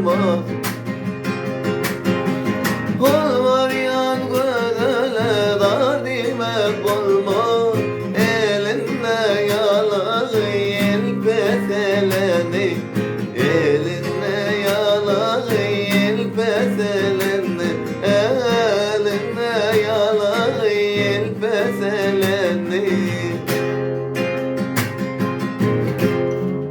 bolmaz. Hol barýan gözele zar diýmek bolmaz. Elinde ýalagy ýel peseleni, Elinde ýalagy ýel peseleni, Elinde ýalagy ýel peseleni.